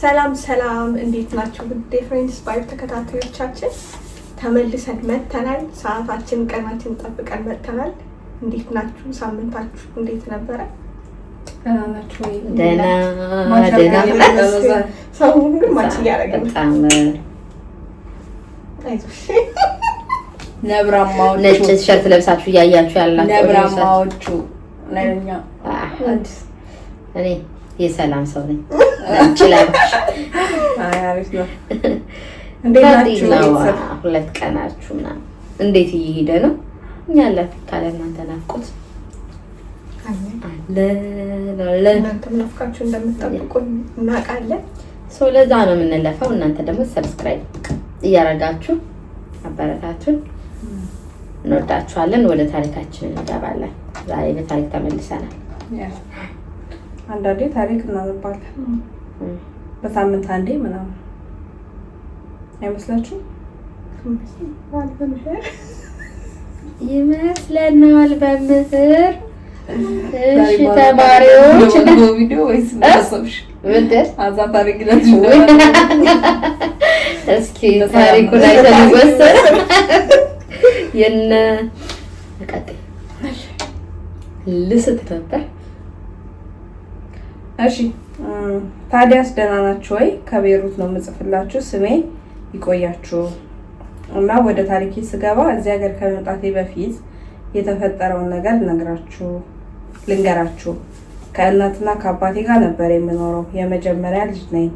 ሰላም ሰላም፣ እንዴት ናችሁ? ውድ የ Friends Vibe ተከታታዮቻችን ተመልሰን መጥተናል። ሰዓታችን ቀናችን ጠብቀን መጥተናል። እንዴት ናችሁ? ሳምንታችሁ እንዴት ነበረ? ደህና ናችሁ ወይ? ደህና። Match ደህና። አድርገን የመጣነው ዛሬ። ሰውን ግን match እያደረገ ነው። በጣም። አይዞሽ። ነብራማዎቹ። ነጭ ቲሸርት ለብሳችሁ እያያችሁ ያላችሁ ነብራማዎቹ ነኛ። አዲስ እኔ የሰላም ሰው ነኝ። ነጭ ለባሽ። አይ፣ አሪፍ ነው። እንዴት ናችሁ ነው? ቤተሰብ? 2 ቀናችሁ ምናምን እንዴት እየሄደ ነው? እኛ አለን። ታዲያ እናንተ ናፍቆት አለን። አለን አለን። እናንተም ናፍቃችሁ እንደምትጠብቁን እናውቃለን። So ለዛ ነው የምንለፋው። እናንተ ደግሞ subscribe እያደረጋችሁ አበረታቱን። እንወዳችኋለን። ወደ ታሪካችን እንገባለን። ዛሬ በታሪክ ተመልሰናል። Yeah፣ አንዳንዴ ታሪክ እናነባለን። በሳምንት አንዴ ምናምን አይመስላችሁም? ይመስለናል በምህር። እሺ ዛሬ ተማሪዎች ቪዲዮ ወይስ እንዳሰብሽ? ምንድን? አዛ ታሪክ ለሽ። እስኪ ታሪኩን አይተን ይወሰን። የነ ቀጥይ ልስት ነበር። እሺ፣ ታዲያስ ደህና ናችሁ ወይ? ከቤሩት ነው የምጽፍላችሁ። ስሜ ይቆያችሁ እና ወደ ታሪኬ ስገባ እዚህ ሀገር ከመምጣቴ በፊት የተፈጠረውን ነገር ልንገራችሁ። ከእናትና ከአባቴ ጋር ነበር የምኖረው። የመጀመሪያ ልጅ ነኝ።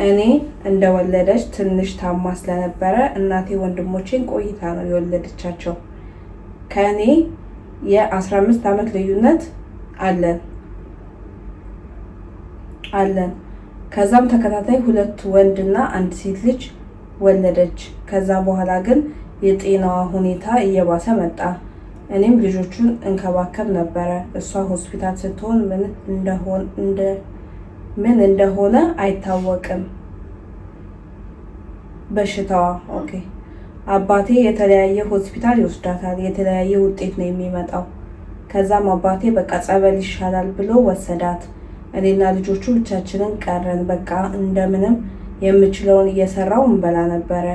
እኔ እንደወለደች ትንሽ ታማ ስለነበረ እናቴ ወንድሞቼን ቆይታ ነው የወለደቻቸው። ከእኔ የ15 ዓመት ልዩነት አለን። ከዛም ተከታታይ ሁለት ወንድና አንድ ሴት ልጅ ወለደች። ከዛ በኋላ ግን የጤናዋ ሁኔታ እየባሰ መጣ። እኔም ልጆቹን እንከባከብ ነበረ። እሷ ሆስፒታል ስትሆን ምን እንደሆነ አይታወቅም በሽታዋ። Okay። አባቴ የተለያየ ሆስፒታል ይወስዳታል። የተለያየ ውጤት ነው የሚመጣው። ከዛም አባቴ በቃ ጸበል ይሻላል ብሎ ወሰዳት። እኔና ልጆቹ ብቻችንን ቀረን። በቃ እንደምንም የምችለውን እየሰራው እንበላ ነበረ።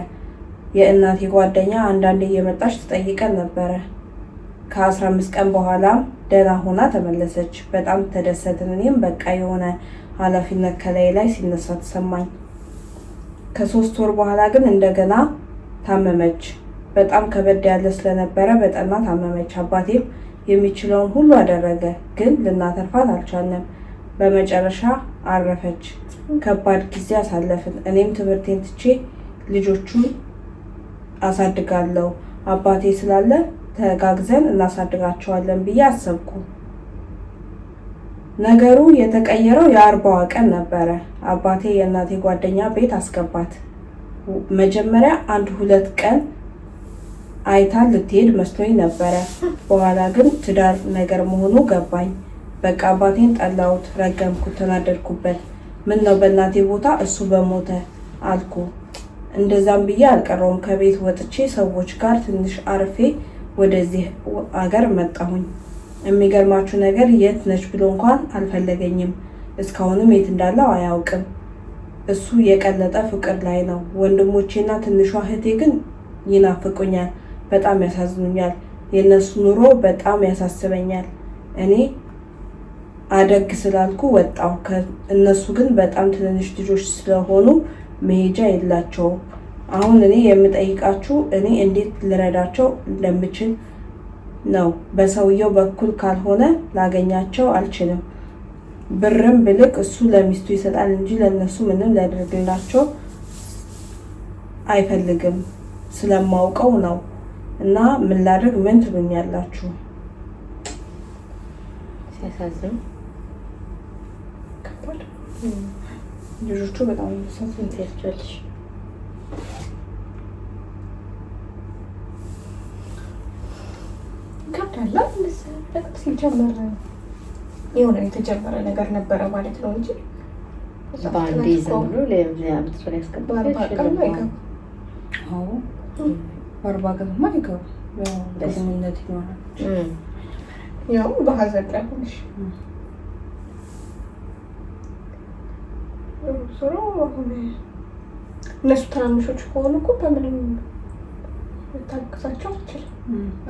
የእናቴ ጓደኛ አንዳንዴ እየመጣች ትጠይቀን ነበረ። ከ15 ቀን በኋላም ደህና ሆና ተመለሰች። በጣም ተደሰትን። እኔም በቃ የሆነ ኃላፊነት ከላይ ላይ ሲነሳ ተሰማኝ። ከ3 ወር በኋላ ግን እንደገና ታመመች። በጣም ከበድ ያለ ስለነበረ በጠና ታመመች። አባቴም የሚችለውን ሁሉ አደረገ፣ ግን ልናተርፋት አልቻልንም። በመጨረሻ አረፈች። ከባድ ጊዜ አሳለፍን። እኔም ትምህርቴን ትቼ ልጆቹን አሳድጋለሁ፣ አባቴ ስላለ ተጋግዘን እናሳድጋቸዋለን ብዬ አሰብኩ። ነገሩ የተቀየረው የአርባዋ ቀን ነበረ። አባቴ የእናቴ ጓደኛ ቤት አስገባት። መጀመሪያ አንድ ሁለት ቀን አይታ ልትሄድ መስሎኝ ነበረ። በኋላ ግን ትዳር ነገር መሆኑ ገባኝ። በቃ አባቴን ጠላሁት፣ ረገምኩት፣ ተናደድኩበት። ምን ነው በእናቴ ቦታ እሱ በሞተ አልኩ። እንደዛም ብዬ አልቀረውም። ከቤት ወጥቼ ሰዎች ጋር ትንሽ አርፌ ወደዚህ አገር መጣሁኝ። የሚገርማችሁ ነገር የት ነች ብሎ እንኳን አልፈለገኝም። እስካሁንም የት እንዳለው አያውቅም። እሱ የቀለጠ ፍቅር ላይ ነው። ወንድሞቼና ትንሿ እህቴ ግን ይናፍቁኛል፣ በጣም ያሳዝኑኛል። የእነሱ ኑሮ በጣም ያሳስበኛል። እኔ አደግ ስላልኩ ወጣሁ። እነሱ ግን በጣም ትንንሽ ልጆች ስለሆኑ መሄጃ የላቸውም። አሁን እኔ የምጠይቃችሁ እኔ እንዴት ልረዳቸው እንደምችል ነው። በሰውየው በኩል ካልሆነ ላገኛቸው አልችልም። ብርም ብልክ እሱ ለሚስቱ ይሰጣል እንጂ ለእነሱ ምንም ሊያደርግላቸው አይፈልግም። ስለማውቀው ነው። እና ምን ላድርግ? ምን ትሉኛላችሁ? ሲያሳዝኑ። ከባድ። ልጆቹ በጣም የሚያሳዝኑ። ትያቸዋለሽ። ይከብዳል። በጣም ሲጀመር የሆነ የተጀመረ ነገር ነበረ ማለት ነው እንጂ በዛ በአንዴ ፍጥነት እኮ ዝም ብሎ አምጥቶ ሊያስገባ በ40 ቀን አይገባም። አዎ፣ በ40 ቀንማ አይገቡም። ያው ግንኙነት ይኖራል። ያው በሀዘን ላይ ሆነሽ። ዞሮ አሁን እነሱ ትናንሾች ከሆኑ እኮ በምንም ልታግዛቸው አትችልም።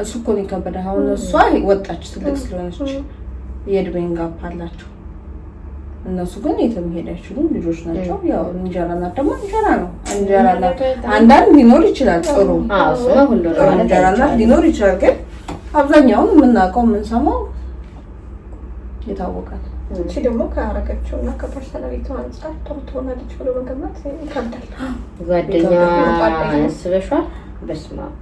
እሱ እኮ ነው የከበደ። አሁን እሷ ወጣች ትልቅ ስለሆነች የእድሜን gap አላቸው። እነሱ ግን የትም ሄድ አይችሉም፣ ልጆች ናቸው። ያው እንጀራ እናት ደግሞ እንጀራ ነው። እንጀራ እናት አንዳንድ ሊኖር ይችላል፣ ጥሩ አዎ፣ እሱማ ሁሉ ነው ጥሩ ማለት እንጀራ እናት አይቻልም። ሊኖር ይችላል። ግን አብዛኛውን የምናውቀው የምንሰማው የታወቀ ነው። እቺ ደግሞ ካረገችው እና ከ personality አንጻር ጥሩ ትሆናለች ብሎ መገመት ይከብዳል። ጓደኛ ጓደኛ። አስበሽዋል? በስመ አብ።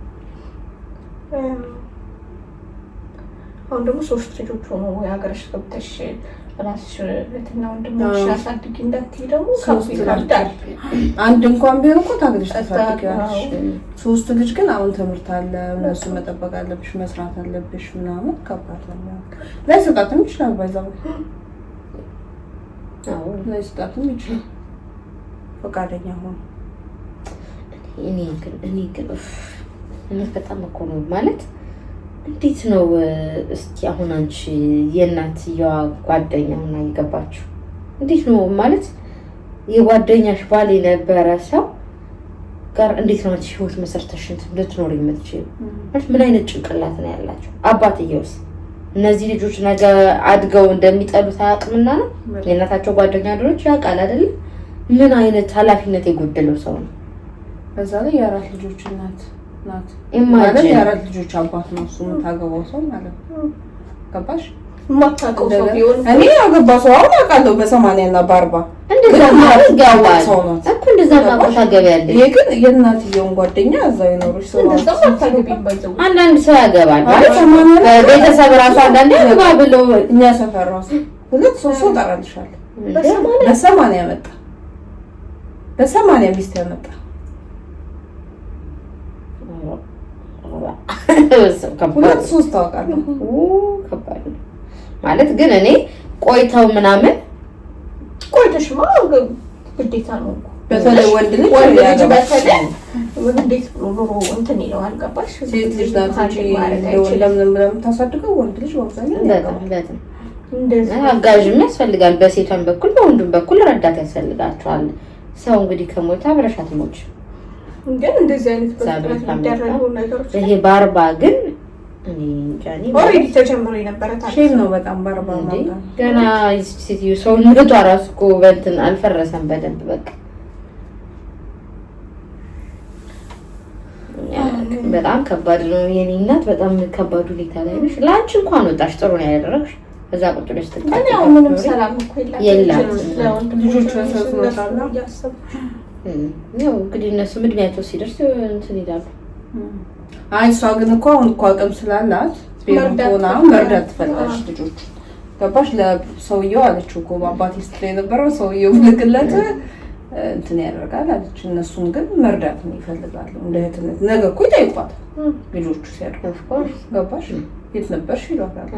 አሁን ደግሞ ሶስት ልጆች ሆኖ የሀገርሽ ገብተሽ ራስሽ እህትና ወንድሞች አሳድጊ እንዳትዪ ደግሞ ሶስት ይከብዳል። አንድ እንኳን ቢሆን እኮ ታግለሽ ታሳድጊዋለሽ። ሶስት ልጅ ግን አሁን ትምህርት አለ፣ እነሱ መጠበቅ አለብሽ፣ መስራት አለብሽ ምናምን ከባድ ነው። ላይሰጣትም ይችላል፣ ባይዛው ላይሰጣትም ይችላል። ፈቃደኛ ሆኖ እኔ ግን ኡፍ፣ እኔ በጣም እኮ ነው ማለት እንዴት ነው እስኪ አሁን አንቺ የእናትየዋ ጓደኛ ሆና የገባችው እንዴት ነው ማለት የጓደኛሽ ባል የነበረ ሰው ጋር እንዴት ነው አንቺ ህይወት መሰርተሽ እንትን ልትኖር የምትችይው? ማለት ምን አይነት ጭንቅላት ነው ያላቸው? አባትየውስ እነዚህ ልጆች ነገ አድገው እንደሚጠሉት አያውቅምና ነው የእናታቸው ጓደኛ ድሮች ያውቃል አይደለም? ምን አይነት ኃላፊነት የጎደለው ሰው ነው? በዛ ላይ የአራት ልጆች እናት ናት ማለት imagine የአራት ልጆች አባት ነው እሱ የምታገባው ሰው ማለት ነው። ገባሽ? የማታውቀው ሰው ቢሆን እኔ ያገባ ሰው አሁን አውቃለሁ በ80 እና በ40 እንደዛ ግን ማለት ይገባል ሰው ናት። እኮ እንደዛ እኮ ታገቢያለሽ። ይሄ ግን የእናትየውን ጓደኛ እዛው የኖረች ሰው ናት። እንደዛም አታገቢም ባይዘው አንዳንድ ሰው ያገባል አይ 80 በቤተሰብ ራሱ አንዳንዴ አግባ ብሎ እኛ ሰፈር ራሱ ሁለት ሶስት ሰው እጠራልሻለሁ። በ80 በ80 ያመጣ በ80 ሚስት ያመጣ ከባድ ሁለት ሶስት ታውቃለህ። ከባድ ነው ማለት ግን እኔ ቆይተው ምናምን ቆይተሽማ ግዴታ ነው እኮ። በተለይ ወንድ ልጅ ወንድ ልጅ ያገባል። በተለይ እንዴት ብሎ ኑሮ እንትን ይለዋል። ገባሽ? ሴት ልጅ ናት እንጂ ማድረግ አይችልም። ለምንም ብላ የምታሳድገው ወንድ ልጅ በአብዛኛው በጣም ያገባል። በጣም እንደዚህ አጋዥም ያስፈልጋል። በሴቷን በኩል በወንዱም በኩል ረዳት ያስፈልጋቸዋል። ሰው እንግዲህ ከሞተ አብረሽ አትሞችም። ግን እንደዚህ አይነት እግዚአብሔር በፍጥነት የሚደረጉ ነገሮች ይሄ በ40 ግን እኔ እንጃ እኔ already ተጀምሮ የነበረ ታሪክ shame ነው በጣም በ40 እንዴ ማግባት። ገና ይህች ሴትዮ ሰውነቷ ራሱ እኮ በእንትን አልፈረሰም በደንብ በቃ በጣም ከባድ ነው። የኔ እናት በጣም ከባድ ሁኔታ ላይ ነሽ። ለአንቺ እንኳን ወጣሽ፣ ጥሩ ነው ያደረግሽ። እዛ ቁጭ ብለሽ ግን ያው ምንም ሰላም እኮ የላትም። የላትም። ለወንድሞቿ ልጆቿ ያሳዝኗታል። እነሱ እያሰቡ ያው እንግዲህ እነሱም እድሜያቸው ሲደርስ እንትን ይላሉ። አይ እሷ ግን እኮ አሁን እኮ አቅም ስላላት ቤሩት መርዳት ሆና ትፈልጋለች። መርዳት ትፈልጋለች ልጆቹ። ገባሽ? ለሰውየው አለችው እኮ በአባቴ ስትል የነበረው ሰውየው ብልክለት እንትን ያደርጋል አለች። እነሱን ግን መርዳት ነው ይፈልጋሉ እንደ እህትነት። ነገ እኮ ይጠይቋታል ልጆቹ ሲያድጉ። of course ገባሽ? የት ነበርሽ ይሏታል።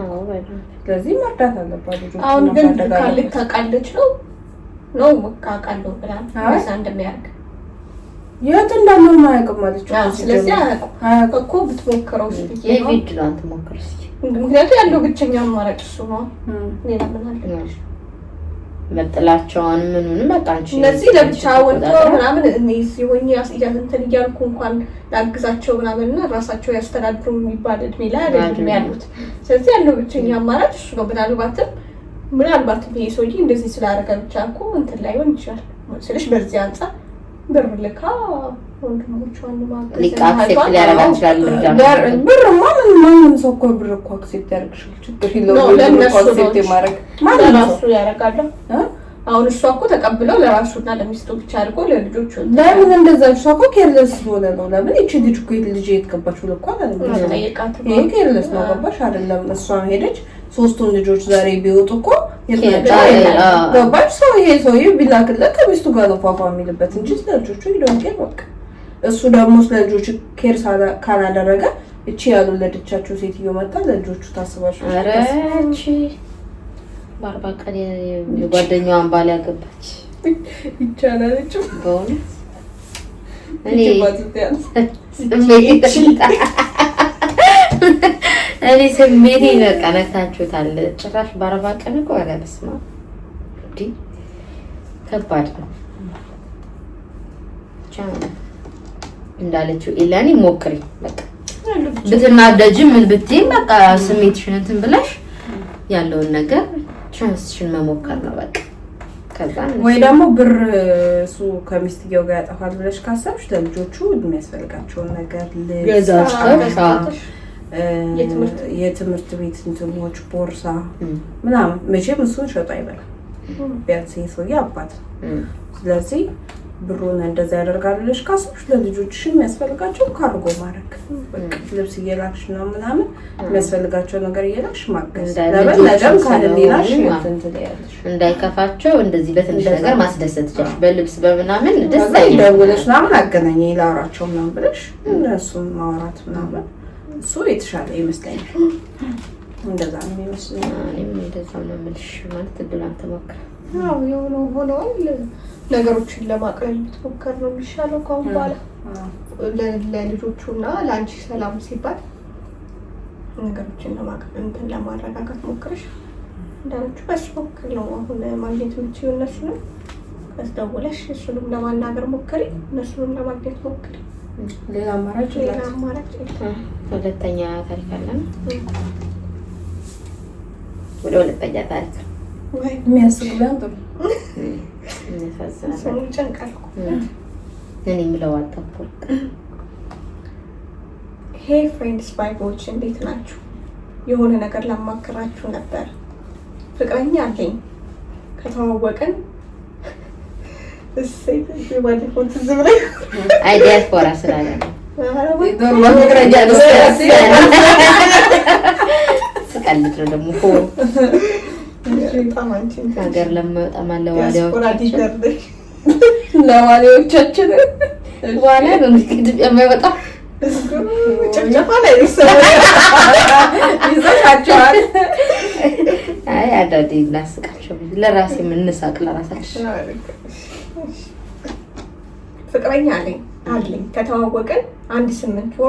ስለዚህ መርዳት አለባት ልጆቹ። አሁን ግን ማሳደግ አለባት። ታውቃለች ነው ነው አውቃለሁ ብላ አይ። እንደዛ እንደሚያደርግ የት እንዳለው አያውቅም አለች እኮ ስለዚህ ሲጀምር። አያውቅም አያውቅም። እኮ ብትሞክረው ብዬ ነው። maybe እድሏን ትሞክር እስኪ። ምክንያቱም ያለው ብቸኛ አማራጭ እሱ ነው። ሌላ ምን አለ? መጥላቸውን ምኑንም በቃ አንቺ እነዚህ ለብቻ አንቺ ወጥተው ተቆጣጥራ ምናምን እኔ ሲሆኝ እንትን እያልኩ እንኳን ላግዛቸው ምናምን እና ራሳቸው ያስተዳድሩ የሚባል እድሜ ላይ አይደሉም አይደሉም። ያሉት። ስለዚህ ያለው ብቸኛ አማራጭ እሱ ነው። ምናልባትም ይሄ ሰውዬ እንደዚህ ስላደረገ ብቻ እኮ እንትን ላይሆን ይችላል ስልሽ በዚህ አንጻር ብር ልካ ወንድሞቿን ማገዝ ሊቃ accept ሊያደርጋት ይችላል። እርዳታ ብርማ ምን ማንም ሰው እኮ ብር እኮ accept ያደርግሻል። ችግር የለውም። ነው፣ ብር እኮ ለእነሱ ነው accept እንጂ። የማድረግ ማንም ሰው ለራሱ ያደርጋል። እ? አሁን እሷ እኮ ተቀብለው ለራሱና ለሚስቱ ብቻ አድርጎ ለልጆቹ ለምን እንደዛ? እሷ እኮ careless ስለሆነ ነው። ለምን ይቺ ልጅ እኮ ልጅ የት ገባች ብሎ እኮ አላለም። አልጠየቃትም። ይሄ careless ነው። ገባሽ አይደለም? እሷም ሄደች ሶስቱን ልጆች ዛሬ ቢወጡ እኮ የት ናቸው? ገባሽ? ሰው ይሄ ሰውዬ ቢላክለት ከሚስቱ ጋር ነው ፏፏ የሚልበት እንጂ ስለ ልጆቹ he don't care በቃ። እሱ ደግሞ ስለ ልጆቹ care ካላደረገ እቺ ያልወለደቻቸው ሴትዮ መጣ ለልጆቹ ታስባቸው። ኧረ እቺ በ40 ቀን የጓደኛዋን ባል ያገባች ይቻላል። በእውነት እኔ ስሜቴ በቃ ነክታችሁታል። ጭራሽ በ40 ቀን እኮ ኧረ በስመ አብ እንዲህ ከባድ ነው። ብቻ እንዳለችው ኢላኒ ሞክሪ፣ በቃ ብትናደጂም ምን ብትይም በቃ ስሜትሽን እንትን ብለሽ ያለውን ነገር chance ሽን መሞከር ነው በቃ። ከዛ ወይ ደግሞ ብር እሱ ከሚስትየው ጋር ያጠፋል ብለሽ ካሰብሽ ለልጆቹ የሚያስፈልጋቸውን ነገር ልብስ፣ ገዛዝተሽ የትምህርት ቤት እንትኖች፣ ቦርሳ ምናምን፣ መቼም እሱን ሸጦ አይበላም። ቢያንስ ይሄ ሰውዬ አባት ነው። ስለዚህ ብሩን እንደዛ ያደርጋል ብለሽ ካሰብሽ ለልጆችሽ የሚያስፈልጋቸው ካርጎ ማድረግ፣ በቃ ልብስ እየላክሽ ነው ምናምን የሚያስፈልጋቸው ነገር እየላክሽ ማገዝ። እንደ ለምን ልጆች ነገም ከህሊናሽ ስለሆኑ እንትን ትለያለሽ። እንዳይከፋቸው እንደዚህ በትንሽ እንደዛ። ነገር ማስደሰት ይችላል። በልብስ በምናምን ደስ ከዛ አይልም። ደውለሽ ምናምን አገናኘኝ ላውራቸው ምናምን ብለሽ እነሱን ማውራት ምናምን እሱ የተሻለ ይመስለኛል። እንደዛ ነው የሚመስለኝ። እኔም እንደዛ ነው የምልሽ። ማለት እድሏን ትሞክር። ያው የሆነው ሆነዋል። ነገሮችን ለማቅለል ብትሞከር ነው የሚሻለው ከአሁን በኋላ ለልጆቹ እና ለአንቺ ሰላም ሲባል ነገሮችን ለማቅለል እንትን ለማረጋጋት ሞክረሽ እንዳለችው በሱ በኩል ነው አሁን ማግኘት የምትችይው። እነሱንም ደውለሽ እሱንም ለማናገር ሞክሪ፣ እነሱንም ለማግኘት ሞክሪ። ሌላ አማራጭ ሌላ የላትም። አማራጭ የለም። ሁለተኛ ታሪክ አለን። ወደ ሁለተኛ ታሪክ። ወይ የሚያስቅ ቢሆን ጥሩ። የሚያሳዝናል። ሰው ይጨንቃል እኮ። እኔ የምለው አጣሁ። Hey friends vibe ኦች፣ እንዴት ናችሁ? የሆነ ነገር ላማክራችሁ ነበር። ፍቅረኛ አለኝ። ከተዋወቅን እሰይ ባለፈው ትዝ ብሎኝ። አይ ዲያስፖራ ስላለ ነው። ኧረ እባክህ። Normal ፍቅረኛ ነው። ስቀልድ ነው ደግሞ እኮ። በጣም አንቺ እንትን ሀገር ለማይወጣ ዲያስፖራ ለዋሊያዎቻችን digger ነሽ። ለዋሌዎቻችን ዋሊያ ነው እንግዲህ ከኢትዮጵያ የማይወጣ። ጭፍጨፋ ላይ ነው ሰው። ይዘሻቸዋል። አይ አንዳንዴ እናስቃቸው፣ ለራሴ የምንሳቅ ለራሳችን። ፍቅረኛ አለኝ። ከተዋወቅን አንድ 8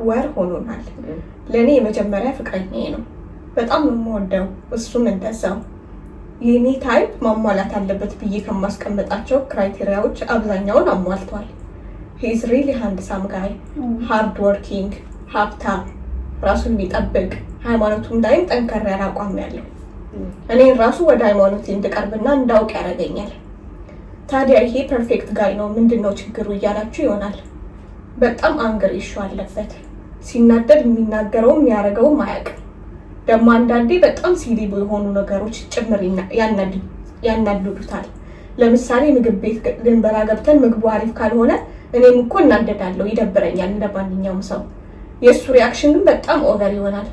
ወር ሆኖናል። ለእኔ የመጀመሪያ ፍቅረኛዬ ነው። በጣም ነው የምወደው፣ እሱም እንደዛው። የኔ type ማሟላት አለበት ብዬ ከማስቀመጣቸው criteria ዎች አብዛኛውን አሟልቷል። He's really handsome guy፣ hard working፣ ሀብታም፣ ራሱን የሚጠብቅ፣ ሃይማኖቱም ላይም ጠንከር ያለ አቋም ያለው፣ እኔን ራሱ ወደ ሃይማኖቴ እንድቀርብና እንዳውቅ ያደርገኛል። ታዲያ ይሄ perfect guy ነው፣ ምንድን ነው ችግሩ እያላችሁ ይሆናል። በጣም anger issue አለበት። ሲናደድ የሚናገረውም የሚያደርገውም አያውቅም። ደግሞ አንዳንዴ በጣም silly የሆኑ ነገሮች ጭምር ያናድዱታል። ለምሳሌ ምግብ ቤት ልንበላ ገብተን ምግቡ አሪፍ ካልሆነ እኔም እኮ እናደዳለሁ፣ ይደብረኛል እንደ ማንኛውም ሰው። የእሱ reaction ግን በጣም over ይሆናል።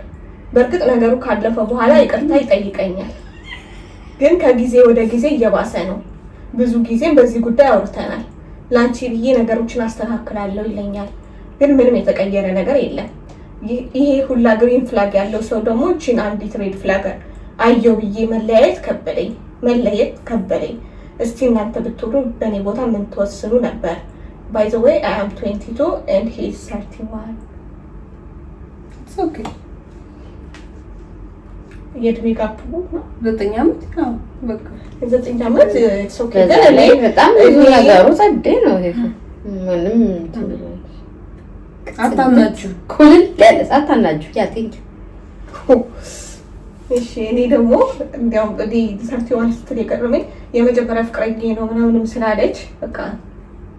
በእርግጥ ነገሩ ካለፈ በኋላ ይቅርታ ይጠይቀኛል። ግን ከጊዜ ወደ ጊዜ እየባሰ ነው። ብዙ ጊዜም በዚህ ጉዳይ አውርተናል። ለአንቺ ብዬ ነገሮችን አስተካክላለሁ ይለኛል። ግን ምንም የተቀየረ ነገር የለም። ይሄ ሁላ green flag ያለው ሰው ደግሞ እቺን አንዲት red flag አየው ብዬ መለያየት ከበደኝ መለየት ከበደኝ። እስቲ እናንተ ብትሆኑ በእኔ ቦታ ምን ትወስኑ ነበር? By the way, I am 22 and he is 31። Okay. የእድሜ gap ነው። 9 ዓመት፣ አዎ፣ በቃ። 9 ዓመት it's okay። በዛ ግን እኔ ላይ በጣም ብዙ ነገሩ ጸዴ ነው። ይሄ ምንም እንትን ብሎ አታናችሁ። ኩልል ያለ አታናችሁ። Yeah, thank እሺ፣ እኔ ደግሞ እንዲያውም እኔ 31 ስትል የገረመኝ የመጀመሪያ ፍቅረኛ ነው ምናምንም ስላለች በቃ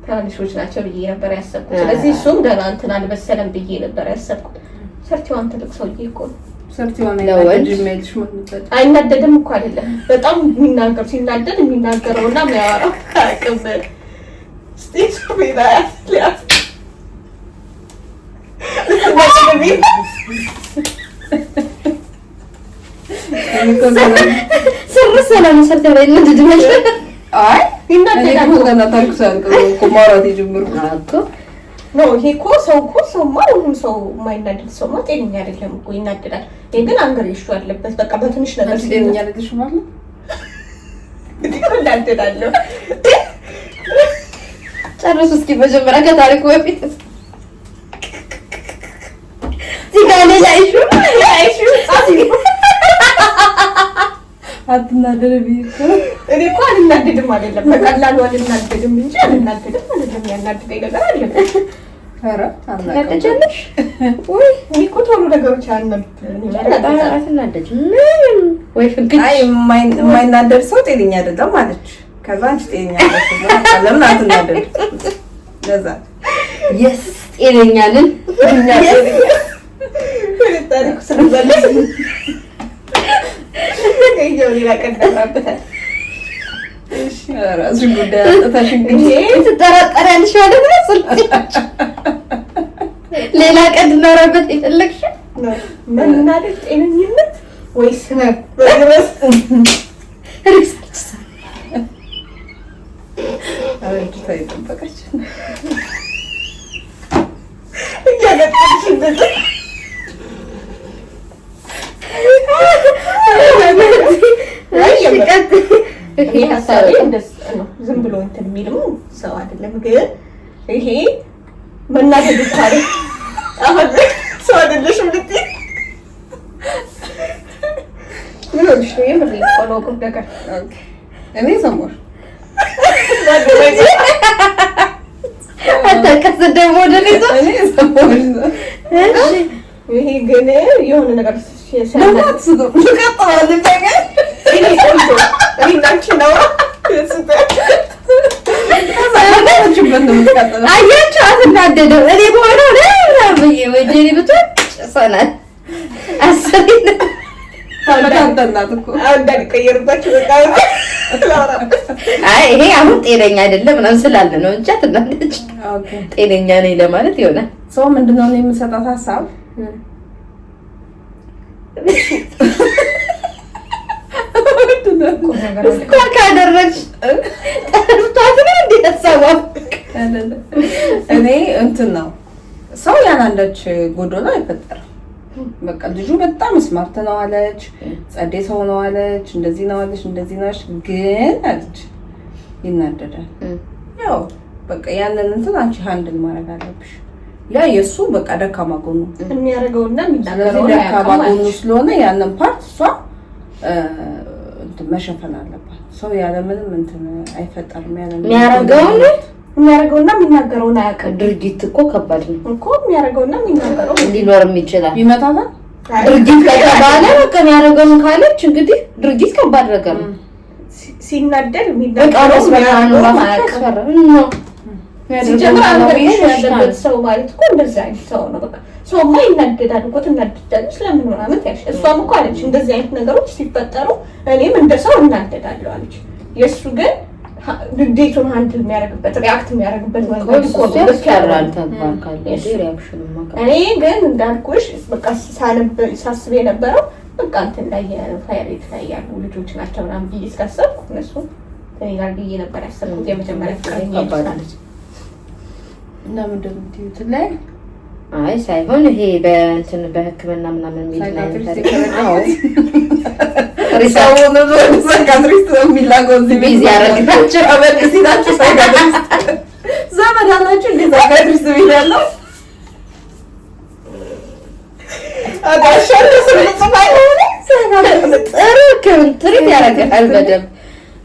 ትናንሾች ናቸው ብዬ ነበር ያሰብኩት። ስለዚህ እሱም ገና እንትን አልበሰለም ብዬ ነበር ያሰብኩት። 31 ትልቅ ሰውዬ እኮ ነው። 31 ለወንድ የሚያልሽ ማለት አይናደድም እኮ አይደለም፣ በጣም የሚናገር ሲናደድ የሚናገረውና የሚያወራው አያውቅም። ስቴት ቤላ ሊያስ ልትናደድ ስርስ ያለ ነው። Thirty ላይ እናደድ። አይ እኔ ይናደዳል። እኮ ገና ታሪኩ ሳያልቅ ነው እኮ ማውራት የጀመርኩት። እኮ። No፣ ይሄ እኮ ሰው እኮ ሰውማ ሁሉም ሰው የማይናደድ ሰውማ ጤነኛ አይደለም እኮ፣ ይናደዳል። ይሄ ግን anger issue አለበት። በቃ በትንሽ ነገር አንቺ ጤነኛ አይደለሽም ማለት ነው። እናደዳለሁ። ጨርሱ እስኪ መጀመሪያ ከታሪኩ በፊት እዚህ ጋር ሌላ issue። Issue. አትናደድ ብዬ እኮ ነው። እኔ እኮ አልናደድም አይደለም፣ በቀላሉ አልናደድም እንጂ አልናደድም አይደለም። ያናደደኝ ነገር አይደለም። ኧረ አናውቅም። ትናደጃለሽ? ወይ እኔ እኮ ቶሎ ነገሮች አያናድዱኝም እንጂ አልናደድም። አትናደጅም ምንም ወይ ፍንክች። አይ የማይናደድ ሰው ጤነኛ አይደለም አለች። ከዛ አንቺ ጤነኛ አይደለሽም፣ ለምን አትናደድ? ለዛ Yes፣ ጤነኛ ነን። እኛ ጤነኛ ታሪኩ ስለዛለች ይኸው ሌላ ቀን እናወራበታለን። እሺ ራስሽን ጉዳይ አውጥተሽ እንግዲህ ይሄ ትጠራጠሪያለሽ ማለት ነው። ስልጤ ሌላ ቀን እንድናወራበት የፈለግሽው? ነው መናደድ ጤነኝነት ወይስ ህመም? በድረስ Research። ኧረ ልጅቷ እየጠበቀች እያገጠምሽ እንደዚህ። እሺ፣ ቀጥይ። እኔ ሀሳቤ እንደስ ነው። ዝም ብሎ እንትን የሚልም ሰው አይደለም። ግን ይሄ መናደድ እኮ አይደል? አሁን ሰው አይደለሽም ልትይ ምን ሆነሽ ነው? የምሬን እኮ ነው። ቁም ነገር። Okay። እኔ ሰማሁሽ። አታውቅም ደግሞ ወደ እኔ ዞር። እኔ ሰማሁሽ። እሺ። ይሄ ግን የሆነ ነገር ለምን ሲያናድድ አትስቱም? ትቀጥላለች ነገር። እኔ ቆንጆ እኔ እና አንቺ እናውራ። ከዛ ነው የምትቀጥለው። አያችሁ፣ አትናደድም። እኔ በሆነ ብዬ ወይ ጄሪ ብትሆን ጭሰናል። አስሬ ተበታተናት እኮ። አሁን እንዳልቀየርባችሁ በቃ ላውራበት። አይ ይሄ አሁን ጤነኛ አይደለም ምናምን ስላለ ነው እንጂ አትናደጅ። Okay። ጤነኛ ነኝ ለማለት ይሆናል። ሰው ምንድነው እኔ የምሰጣት ሀሳብ? ቁም ነገር አለ። እሷ ካደረግሽ ጠርቷት ነው እንዴ ሀሳቧ? አይደለም። እኔ እንትን ነው፣ ሰው ያን አንዳች ጎዶሎ አይፈጠርም። በቃ ልጁ በጣም smart ነው አለች፣ ጸዴ ሰው ነው አለች፣ እንደዚህ ነው አለች፣ እንደዚህ ነው አለች። ግን አለች ይናደዳል። ያው በቃ ያንን እንትን አንቺ handle ማድረግ አለብሽ። ያ የእሱ በቃ ደካማ ጎኑ የሚያደርገውና ስለዚህ የሚናገረውን ደካማ አያውቅም ጎኑ አለች። ስለሆነ ያንን part እሷ እንትን መሸፈን አለባት። ሰው ያለምንም እንትን አይፈጠርም። ያለምንም የሚያደርገውን የሚያደርገውና የሚናገረውን አያውቅም። ድርጊት እኮ ከባድ ነው። እኮ የሚያደርገውና የሚናገረው ሊኖርም ይችላል። ይመታታል። ድርጊት ከተባለ በቃ የሚያደርገውን ካለች እንግዲህ ድርጊት ከባድ ነገር ነው። ሲናደድ በቃ የሚናገረው ራስ በቃ ነው የሚያደርገውን ራሱ አያውቅም። ያስፈራል። ነው ሲጀምር anger issue በሽታ ያለበት ነው። ሰው ማለት እኮ እንደዚህ አይነት ሰው ነው። በቃ ሰውማ ይናደዳል እኮ፣ ትናደዳለች ለምን ምናምን ትያለሽ። እሷም እኮ አለች እንደዚህ አይነት ነገሮች ሲፈጠሩ እኔም እንደ ሰው እናደዳለሁ አለች። የእሱ ግን ንዴቱን handle የሚያደርግበት፣ react የሚያደርግበት መንገድ እኮ እሱ ነው ልክ ያስፈራል። ያልሆነው። ተግባር ካለ የእሱ reaction ማ እኔ ግን እንዳልኩሽ በቃ ሳነብ ሳስብ የነበረው በቃ እንትን ላይ የፋይሬት ላይ ያሉ ልጆች ናቸው ምናምን ብዬ ስላሰብኩ እነሱ እንትን ይላል ብዬ ነበር ያሰብኩት። የመጀመሪያ ፍቅረኛ ከባድ ነው። ስላለች። እና ምንድን ነው የምትይው? ላይ አይ ሳይሆን ይሄ በእንትን በሕክምና ምናምን የሚል Psychiatrist ነገር። አዎ። ሰው ነው psychiatrist ነው የሚላከው እዚህ ቤት። Busy ያደረግናቸው። አበድ ሲላችሁ psychiatrist ዘመድ አላችሁ እንዴ? Psychiatrist ቤት ያለው አዳሻለ ስለጽፋይ ጥሩ ሕክምና treat ያደርግሃል በደንብ።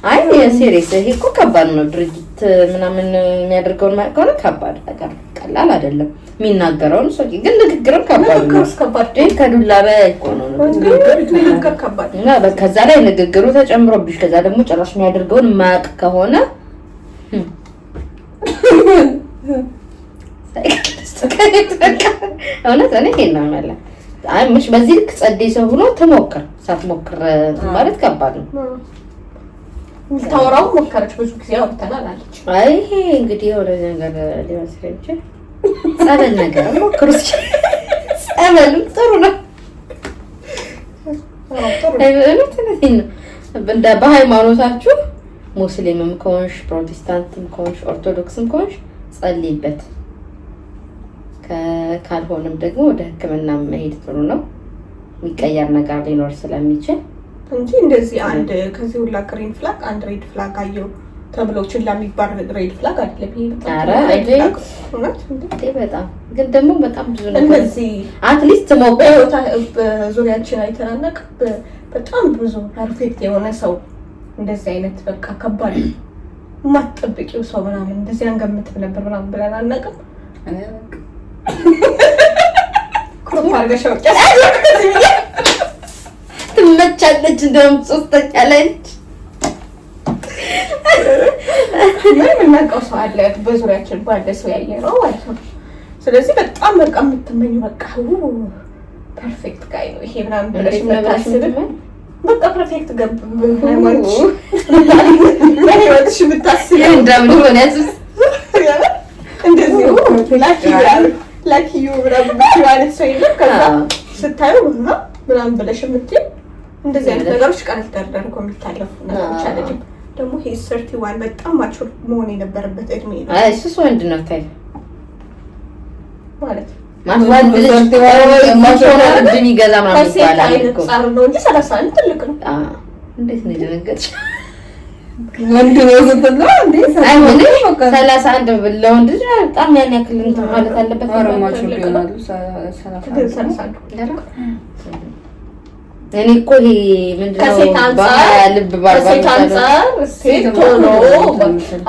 አይ serious ይሄ እኮ ከባድ ነው። ድርጊት ምናምን የሚያደርገውን ማለት ከሆነ ከባድ ነገር ነው። ቀላል አይደለም። የሚናገረውን ሰው ግን ንግግርም ከባድ ነው። ንግግሩስ ከባድ ይሄ ከዱላ በላይ እኮ ነው ንግግር። ንግግር ከባድ እና ከዛ ላይ ንግግሩ ተጨምሮብሽ ከዛ ደግሞ ጭራሽ የሚያደርገውን የማያውቅ ከሆነ psychiatrist በቃ እውነት እኔ ይሄን ነው የምልህ። አይ ምሽ በዚህ ልክ ጸዴ ሰው ሆኖ ትሞክር ሳትሞክር እንትን ማለት ከባድ ነው። ታወራው ሞከረች፣ ብዙ ጊዜ አውርተናል አለች። አይ ይሄ እንግዲህ የሆነ ነገር ሊሆን ስለሚችል ጸበል ነገር ሞክሩ እስኪ። ጸበልም ጥሩ ነው። አዎ፣ ጥሩ ነው። እውነት እውነቴን ነው። እንደ በሃይማኖታችሁ ሙስሊምም ከሆንሽ ፕሮቴስታንትም ከሆንሽ ኦርቶዶክስም ከሆንሽ ጸልይበት። ካልሆነም ደግሞ ወደ ሕክምና መሄድ ጥሩ ነው። የሚቀየር ነገር ሊኖር ስለሚችል እንጂ እንደዚህ አንድ ከዚህ ሁላ green flag አንድ red flag አየው ተብሎ ችላ የሚባል red flag አይደለም ይሄ። በጣም ኧረ red እንዴ! flag እውነት እንዴ! እንዴ በጣም ግን ደግሞ በጣም ብዙ ነገር እንደዚህ at least ሞክር። በህይወታ በዙሪያችን አይተናነቅ በጣም ብዙ perfect የሆነ ሰው እንደዚህ አይነት በቃ ከባድ የማትጠብቂው ሰው ምናምን እንደዚህ አንገምትም ነበር ምናምን ብለን አናውቅም። እኔ አላውቅም። Crop አድርገሽ አውጪ። ትመቻለች። እንደውም ሶስተኛ ላይ ነች። ምን የምናውቀው ሰው አለ በዙሪያችን ባለ ሰው ያየ ነው ማለት ነው። ስለዚህ በጣም በቃ የምትመኙ በቃ perfect guy ነው ይሄ ምናምን ብለሽ እንዴት ነው ብለሽ የምታስብ የምትመኝ? በቃ perfect ገብ በሃይማኖትሽ በህይወትሽ የምታስብ እንደምን ሆነ ያሱስ እንደዚሁ lucky you ምናምን የምትይው አይነት ሰው የለም። ከዛ ስታዩ ምናምን ብለሽ የምትይው እንደዚህ አይነት ነገሮች ቀለል ተደርገው የሚታለፉ ነገሮች አይደለም። ደግሞ ይሄ 31 በጣም mature መሆን የነበረበት እድሜ ነው። አይ እሱስ ወንድ ነው። ታይ ማለት ማለት ወንድ ልጅ ሆኖ እጅ የሚገዛ ምናምን ከሴት ይባላል አይነት እኮ። ጻር ነው እንጂ 31 ትልቅ ነው። አዎ። እንዴት ነው የደነገጥሽ? ወንድ ነው ስትል ነው እንዴ? አይ ምንሽ በቃ 31 ለወንድ ልጅ በጣም ያን ያክል እንትን ማለት አለበት። ኧረ mature ትልቅ ይሆናሉ። 31 ግን 31 እኔ እኮ ይሄ ምንድነው ከሴት አንጻር በሀያ ልብ ባርባ ከሴት የሚባለው አንጻር ሴት ሴት ሆኖ ነው።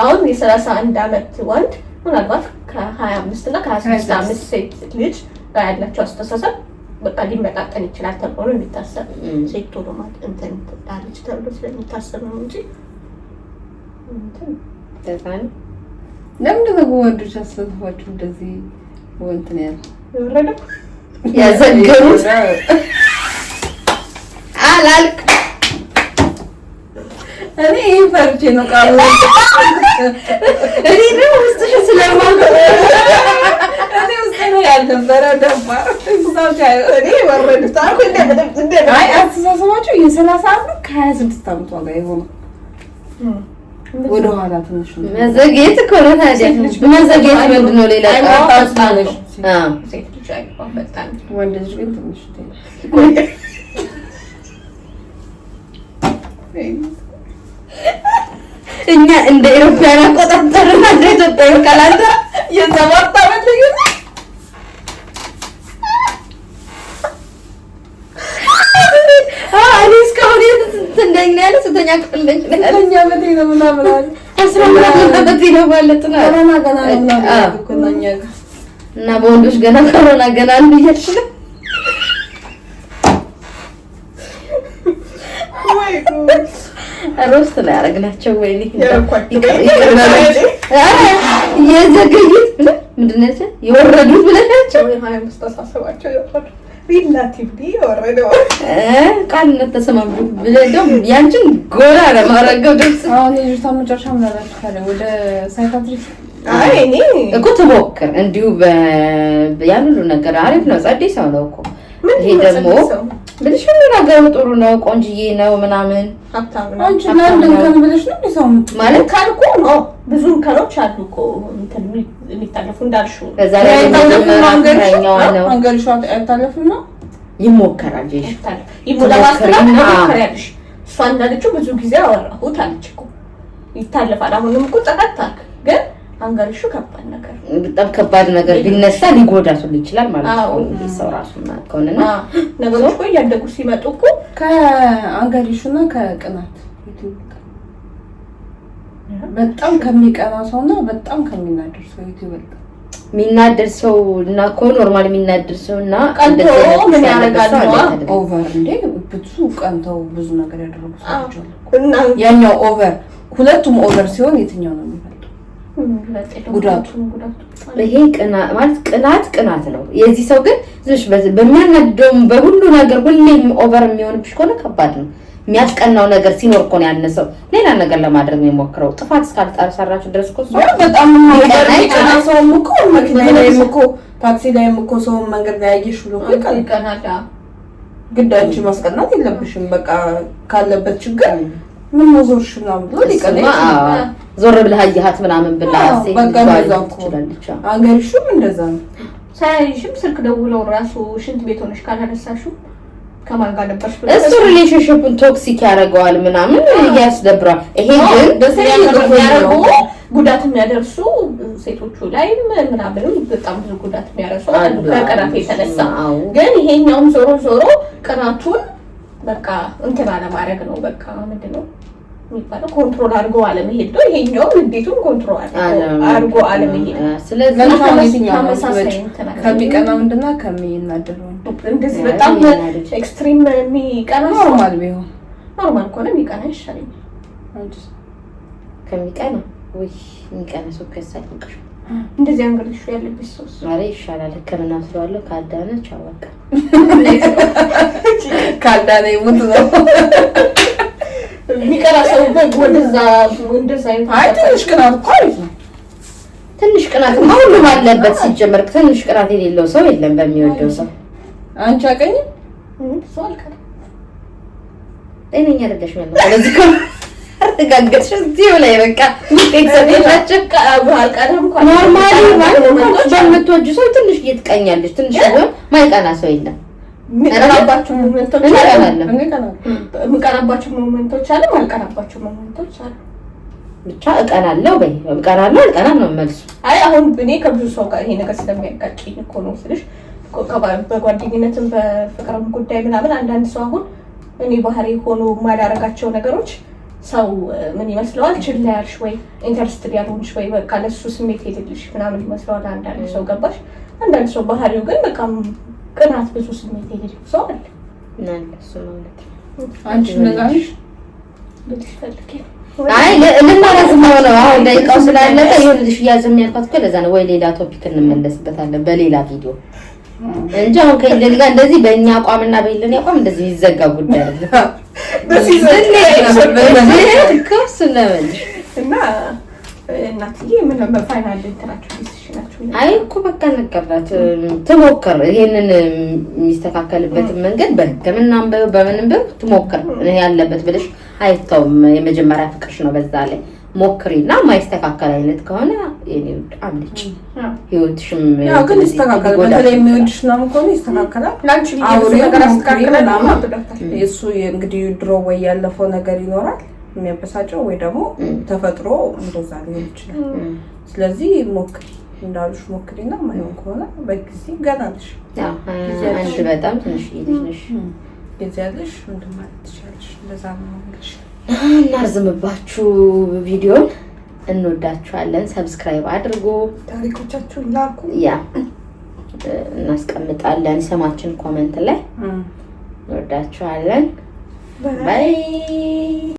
አሁን የ31 ዓመት ወንድ ምናልባት ከ25 እና ከ26 ዓመት ሴት ልጅ ጋር ያላቸው አስተሳሰብ በቃ ሊመጣጠን ይችላል ተብሎ ነው የሚታሰብ። ሴት ቶሎ ማለት እንትን ትላለች ተብሎ ስለሚታሰብ ነው እንጂ እንትን እንደዛ ነው። ለምንድን ነው ወንዶች አስተሳሰባችሁ እንደዚህ እንትን ያለ የወረደው ያዘገሩት አላልክ እኔ ይሄን ፈርቼ ነው ቃሉ። እኔ ደግሞ ውስጥሽን ስለማውቅ እኔ ውስጤ ነው ያልነበረ ደፋር እዛው ቻይ- እኔ የወረዱት አልኩ እንደምንም እንደምንም አይ አስተሳሰባቸው የ31 ከ26 ዓመቷ ጋር የሆነው ወደኋላ ትንሽ ነው። መዘግየት እኮ ነው ታዲያ። ሴት ልጅ መዘግየት ምንድን ነው? ሌላ አይምሮዋ ቃል። ፈጣን ነው። አዎ። ሴት ልጅ አይምሮዋ ፈጣን ነው። ወንድ ልጅ ግን ትንሽ እኛ እንደ European አቆጣጠር እና እንደ ኢትዮጵያዊ calendar የ7 ዓመት ልዩነት እኔ እስካሁን ስንት ነኝ ነው ያለ? ስንተኛ ክፍል ነኝ ነው ያለ? ስንተኛ ዓመቴ ነው ምናምን አለ። አስራ ምናምን ዓመቴ ነው ማለት ነው። ኮሮና ገና ነው ምናምን አዎ። አለ እኮ እና እኛ ጋር እና በወንዶች ገና ኮሮና ገና ነው እያልሽ ነው። ወይ ጉድ! Roast ነው ያደረግናቸው። ወይኔ ያደረኳቸው። ይቅር ይቅር በሉኝ። ኧረ የዘገዩት ብለህ ምንድን ነው ያልሽኝ? የወረዱት ብለሻቸው አስተሳሰባቸው የወረደ relatively የወረደው ቃልነት ተሰማምዱ ብለህ እንደውም ያንቺን ጎራ ለማድረገው ድምፅ አሁን የልጅቷ መጨረሻ ምን አላችሁ ታዲያ? ወደ psychiatrist አይ እኔ እኮ ትሞክር እንዲሁ ያን ሁሉ ነገር አሪፍ ነው። ጸዴ ሰው ነው እኮ ምንድን ይሄ ነው ደግሞ ጸዴ ሰው? ብልሽ ሁሉ ነገሩ ጥሩ ነው። ቆንጅዬ ነው ምናምን ሀብታም ነው። አንቺ ለአንድ እንከን ብለሽ ነው እንዴ ሰው የምትይው? ማለት እንከን እኮ ነው ብዙ እንከኖች አሉ እኮ እንትን የሚታለፉ እንዳልሽው ነው። በዛ ላይ አይታለፍም ነው አንገርሽ ፍቅረኛዋ ነው አንገርሽ አይታለፍም ነው ይሞከራል። ጄሽ ይታለፍ ለማስተካከል ትሞክሪያለሽ። እሷ እንዳለችው ብዙ ጊዜ አወራሁት አለች እኮ ይታለፋል። አሁንም እኮ ጠቀት አልክ፣ ግን አንገርሹ ከባድ ነገር ነው። በጣም ከባድ ነገር ቢነሳ ሊጎዳት ሁሉ ይችላል ማለት ነው። አዎ። ይሄ ሰው ራሱ ከሆነና አዎ፣ ነገሮች እኮ እያደጉ ሲመጡ እኮ ከአንገሪሹና ከቅናት የቱ ይበልጣል? በጣም ከሚቀና ሰውና በጣም ከሚናደድ ሰው የቱ ይበልጣል? የሚናደድ ሰው እና እኮ normal የሚናደድ ሰው እና ቀንቶ እንደዚህ አይነት ምን ሰው ያለበት ያደርጋል ሰው ነዋ? አለ አይደለም። Over እንዴ ብዙ ቀንተው ብዙ ነገር ያደረጉ ሰዎች አሉ። እና ያኛው over ሁለቱም over ሲሆን የትኛው ነው የሚበልጠው? ጉዳቱ። ጉዳቱ ይሄ ቅና- ማለት ቅናት ቅናት ነው። የዚህ ሰው ግን ዝም ብለሽ በሚያናድደውም በሁሉ ነገር ሁሌም over የሚሆንብሽ ከሆነ ከባድ ነው። የሚያስቀናው ነገር ሲኖር እኮ ነው ያነ ሰው ሌላ ነገር ለማድረግ የሚሞክረው። ጥፋት እስካልሰራችሁ ድረስ እኮ እሱ በጣም ሊቀና የሚቀና ሰውም እኮ መኪና ላይም እኮ ታክሲ ላይም እኮ ሰውን መንገድ ላይ ያየሽ ብሎ እኮ ይቀናል። ይቀናል። ግድ አንቺ ማስቀናት የለብሽም። በቃ ካለበት ችግር ምን ዞርሽ ምናምን ብሎ ሊቀና እሱማ ይችላል። አዎ፣ ዞር ብለህ አየሃት ምናምን ብላ አዎ፣ ሴት በቃ ልጇ እንደዛ እኮ። ትችላለች። አዎ። አገርሽም እንደዛ ነው። ሳያይሽም ስልክ ደውለው ራሱ ሽንት ቤት ሆነሽ ካላነሳሽው ከማን ጋር ነበርሽ ብሎ እሱ relationship ኡን toxic ያደርገዋል ምናምን፣ ያስደብረዋል። ይሄ ግን የሚያደርጉ፣ ጉዳት የሚያደርሱ ሴቶቹ ላይም ምናምንም በጣም ብዙ ጉዳት የሚያደርሱ አሉ ከቅናት የተነሳ። ግን ይሄኛውም ዞሮ ዞሮ ቅናቱን በቃ እንትን አለማድረግ ነው። በቃ ምንድን ነው የሚባለው፣ control አድርጎ አለመሄድ ነው። ይሄኛውም ንዴቱን control አድርጎ አለመሄድ ነው። ስለዚህ ለአንቺ አሁን የትኛው ነው ተመሳሳይ የምትመጪው? እንትን አለ። ከሚቀና ወንድና ከሚናደድ ወንድ? እንደዚህ በጣም extreme የሚቀና ሰው Normal ቢሆን? Normal ከሆነ የሚቀና ይሻለኛል። አንቺስ? ከሚቀና፣ ውይ፣ የሚቀና ሰው ከሳ ይንቅሽ። እንደዚህ anger issue ያለበት ሰው እሱ ኧረ ይሻላል። ሕክምና ስለዋለሁ ካልዳነ ቻው በቃ። ካልዳነ ይሙት ነው። የሚቀና ሰው ወደዛ እንደዛ አይነት አይ፣ ትንሽ ቅናት እኮ አሪፍ ነው። ትንሽ ቅናት ሁሉም አለበት። ሲጀመር ትንሽ ቅናት የሌለው ሰው የለም በሚወደው ሰው። አንቺ አቀኝም? ብዙ አልቀናም። ጤነኛ አይደለሽም ያለው፣ ስለዚህ እኮ አረጋገጥሽ እዚሁ ላይ በቃ ውጤት ሰጠሻቸው። አልቀናም እንኳን Normally ማለት በምትወጂው ሰው ትንሽ እየትቀኛለሽ። ትንሽ ቢሆን ማይቀና ሰው የለም። የምቀናባቸው moment ኦች አሉ። እቀናለሁ። እኔ እቀናለሁ። የምቀናባቸው moment ኦች አሉ፣ የማልቀናባቸው moment ኦች አሉ። ብቻ እቀናለሁ በይ። እቀናለሁ አልቀናም ነው መልሱ። አይ፣ አሁን እኔ ከብዙ ሰው ጋር ይሄ ነገር ስለሚያጋጭኝ እኮ ነው ስልሽ፣ በጓደኝነትም በፍቅርም ጉዳይ ምናምን አንዳንድ ሰው አሁን እኔ ባህሪ ሆኖ የማላረጋቸው ነገሮች ሰው ምን ይመስለዋል? ችላ ያልሽ ወይ interested ያልሆንሽ ወይ በቃ ለሱ ስሜት የሌለሽ ምናምን ይመስለዋል አንዳንድ ሰው፣ ገባሽ? አንዳንድ ሰው ባህሪው ግን በቃ ቅናት ብዙ ስሜት የሌለው ሰው አለ። እና እሱ ማለት ነው። አንቺ እንደዛ ነሽ? ልልሽ ፈልጌ ነው። አይ፣ ልናረዝመው ነው አሁን ደቂቃው ስላለቀ። ይኸውልሽ፣ እያዝም ያልኳት እኮ ለዛ ነው። ወይ ሌላ topic እንመለስበታለን በሌላ ቪዲዮ እንጂ አሁን ከኢለን ጋር እንደዚህ በእኛ አቋምና በኢለን አቋም እንደዚህ ይዘጋ ጉዳይ አይደለም። እኮ እሱን ነው የምልሽ። እና እናትዬ ምን final እንትናችሁ፣ decision ኣችሁ? አይ እኮ በቃ ነገርናት፣ ትሞክር። ይሄንን የሚስተካከልበትን መንገድ በሕክምናም በይው በምንም በይው ትሞክር። እኔ ያለበት ብለሽ አይተውም። የመጀመሪያ ፍቅርሽ ነው። በዛ ላይ ሞክሪና ማይስተካከል አይነት ከሆነ የኔ ውድ አምልጭ። ህይወትሽም ያው ግን ይስተካከላል። ሊጎዳሽ በተለይ የሚወድሽ ምናምን ከሆነ ይስተካከላል። ለአንቺ ብዬ ብዙ አውሪው፣ ነገር ሞክሪ አስተካክላለሁ ምናምን። ብሏታል። እሱ እንግዲህ ድሮ ወይ ያለፈው ነገር ይኖራል የሚያበሳጨው፣ ወይ ደግሞ ተፈጥሮ እንደዛ ሊሆን ይችላል። ስለዚህ ሞክሪ፣ እንዳሉሽ ሞክሪና ማይሆን ከሆነ በጊዜ ገና ነሽ፣ ያው አንድ በጣም ትንሽ ልጅ ነሽ። ጊዜ ያለሽ እንትን ማለት ትችያለሽ። እንደዛ ነው የምልሽ። እናርዝምባችሁ ቪዲዮን። እንወዳችኋለን። Subscribe አድርጉ። ታሪኮቻችሁን ላኩ። Yeah፣ እናስቀምጣለን ስማችን comment ላይ። እንወዳችኋለን። Bye.